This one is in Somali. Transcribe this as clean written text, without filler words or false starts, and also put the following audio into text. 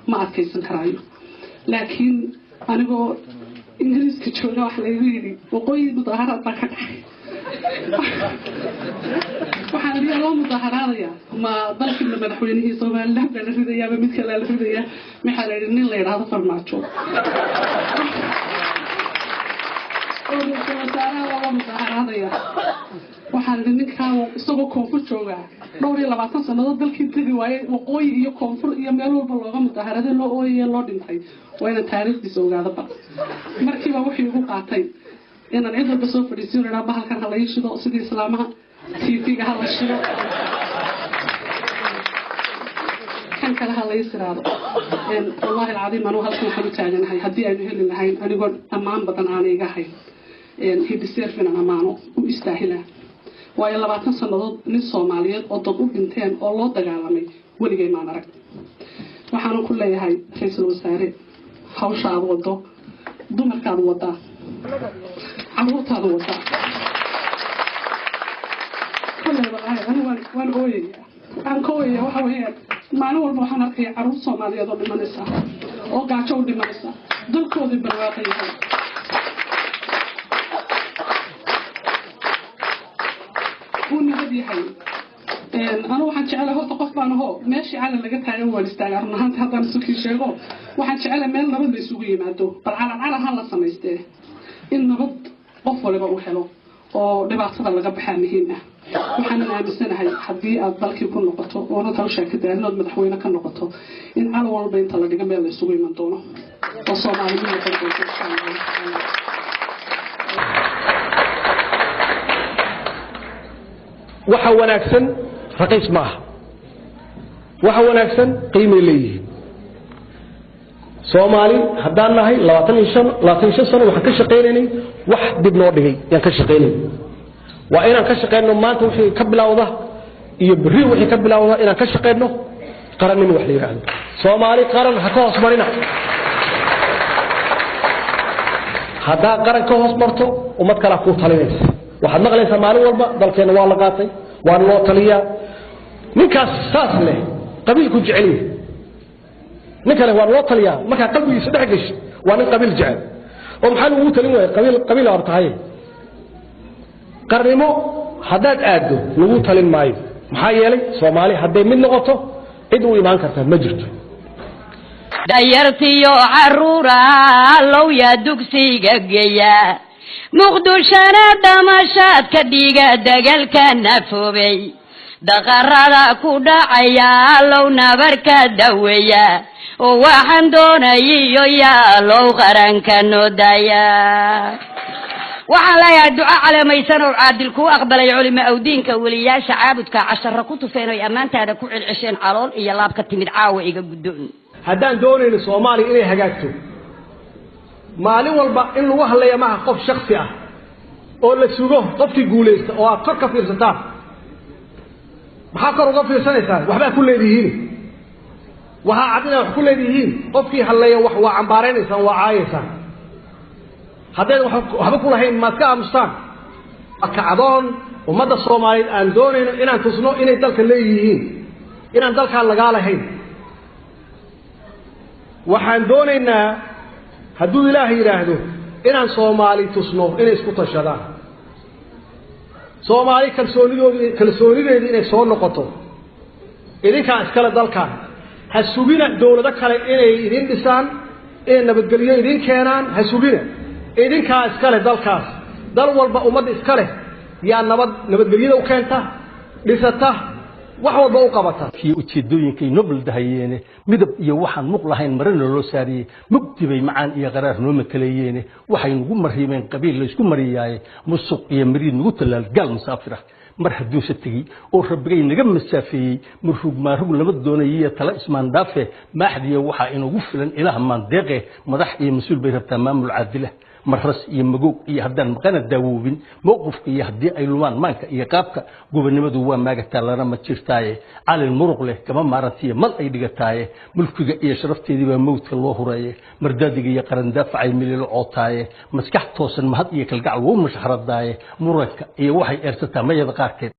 Ma adkaysan karaayo. Laakiin anigoo Ingiriiska jooga waxa laygu yidhi Waqooyi mudaaharaad baa ka dhacay. Waxaan idhi, loo mudaaharaadayaa ma dalkiina madaxweynihii Somaliland baa la ridayaa ma mid kalea la ridayaa? Maxaa la yidhi? Nin la yidhaahdo Farmaajo oo ra-iisul wasaaraha waa loo mudaaharaadaya. Waxaan idhi, ninkaa isagoo koonfur joogaa dhowr iyo 20 sannadood dalkii tegi waayey, waqooyi iyo koonfur iyo meel walba looga mudaaharaday, loo ooyaye, loo dhintay, waa inaan taariikhdiisa ogaadaba. Markiiba wuxuu igu qaatay inaan cid walba soo fadhiisiyo, idhaa bahalkan ha la ii shido, sidii islaamaha TV-ga ha la shido, kan kale ha la ii siraado. Wallahi alcadiim, anugu halkan waxaan u taaganahay haddii aynu heli lahayn, anigoo ammaan badan aanay iga hayn, he deserve inaan ammaano, u istaahilaa, waayo 20 sannadood nin Soomaaliyeed oo dad u dhinteen oo loo dagaalamay weligay maan arag. Waxaanu ku leeyahay, ra-iisul wasaare, hawsha aad wado, dumarkaad wadaa, caruurtaadu wadaa, kolley wallaahi anigu waan ooyaya. Waxaan ka ooyaya waxa weeyaan, maalin walba waxaan arkaya caruur Soomaaliyeed oo dhimanaysa oo gaajo u dhimanaysa, dalkoodii barwaaqa yahay, uu nabad yahay. Anu waxaan jecelahay horta, qof baan ahoo meeshii calan laga taagan waan istaagaa. Run ahaanti haddaan isukii sheego, waxaan jecelahay meel nabad la isugu yimaado, bal calan calan ha la samaystee, in nabad qof waliba uu helo oo dhibaatada laga baxaa muhiim ah. Waxaanan aaminsanahay haddii aad dalkii ku noqoto oonad hawshaa ka daalin ood madaxweyne ka noqoto, in calan walba inta la dhigo meel la isugu iman doono oo Soomaalidu noqon doonto, insha Allahu tacaala. Waxa wanaagsan raqiis ma aha, waxa wanaagsan qiimay leeyihiin. Soomaali haddaan nahay, 25 sano waxaan ka shaqaynaynay wax dib noo dhigay yaan ka shaqaynay. Waa inaan ka shaqayno maanta wixii ka bilowda iyo berri wixii ka bilowda, inaan ka shaqayno qarannimo wax la yidhaahdo. Soomaali qaran ha ka hoos marina. Haddaa qaran ka hoos marto, ummad kalaa kuu talinaysa. Waxaad maqlaysaa maalin walba dalkeenna waa la qaatay, waana loo taliyaa. Ninkaas saas leh qabiilku jecel yahay. Nin kale waa loo taliyaa markaa qalbigiisa dhex gasho, waa nin qabiil jecel. Oo maxaa lagugu talin waaya? Qabiil qabiil aad tahay. Qarnimo haddaad aaddo lagu talin maayo. Maxaa yeelay, Soomaali hadday mid noqoto cid u imaan karta ma jirto. Dayartiyo caruura lowya dugsiga geeya, Muqdishona dhamashaadka dhiiga, dagalka nafoobay, daqarada ku dhacaya low nabarka daweeya, oo waxaan doonayiyo yaa low qaranka noo daaya. Waxaan leeyahay duco caleemaysan oo caadil kuu aqbalay, culima awdiinka weliyaasha caabudka casharo ku tufeen oy ammaantaada ku celcesheen, calool iyo laab ka timid caawa iga guddoon. Haddaan doonayno Soomaaliya inay hagaagto, maalin walba in lagu hadlaya maaha qof shaksi ah oo la sugo qofkii guulaysta oo aad kor ka fiirsataan. Maxaa kor uga fiirsanaysaan? Waxbaa ku leedihiin, waxaa cad inaad wax ku leedihiin. Qofkii hadleeya wax waa cambaaraynaysaan, waa caayaysaan. Haddaydan waxba ku lahayn, maad ka aamustaan? Kacdoon ummadda Soomaaliyeed aan doonayno inaan tusno inay dalka leeyihiin, inaan dalkaan lagaa lahayn. Waxaan doonaynaa, hadduu Ilaah yidhaahdo, inaan Soomaali tusno inay isku tashadaan, Soomaali kalsoonidoodi kalsoonideedii inay soo noqoto. Idinkaa iskale dalkan, ha sugina dowlado kale inay idin dhisaan, inay nabadgelyo idin keenaan, ha sugina. Idinkaa iskale dalkaas. Dal walba ummadda iska leh yaa nabadgelyada u keenta, dhisata, wax walba u qabata. Kii ujeedooyinkay nobel dahayeene, midab iyo waxaan muq lahayn marana loo saariyey, mugdi bay macaan iyo qaraar noo mataleeyeene, waxay nagu mariimeen qabiil laysku mariyaaye, musuq iyo mariid nagu tallaal gaal musaafir ah. Mar hadduuse tegey oo rabbigay naga masaafeeyey, marhug maarug lama doonayiyo tala ismaandhaafe, maaxdiya waxaa inugu filan ilaah maandeeqe. Madax iyo mas-uul bay rabtaa maamul caadilah, maras iyo magoog iyo haddaan maqana daawoobin mowqifka, iyo haddii ay lumaan maanka iyo qaabka, gobonimadu waa maagataa lana ma jirtaaye, calin muruq leh kama maarantiyo mal ay dhigataaye, mulkiga iyo sharafteedii baa mawdka loo hureeye, mardaadiga iyo qarandaafacay mililo cootaaye, maskax toosan mahad iyo kalgacal wuu mashaxradaaye, muranka iyo waxay eersataa mayada qaarkeed.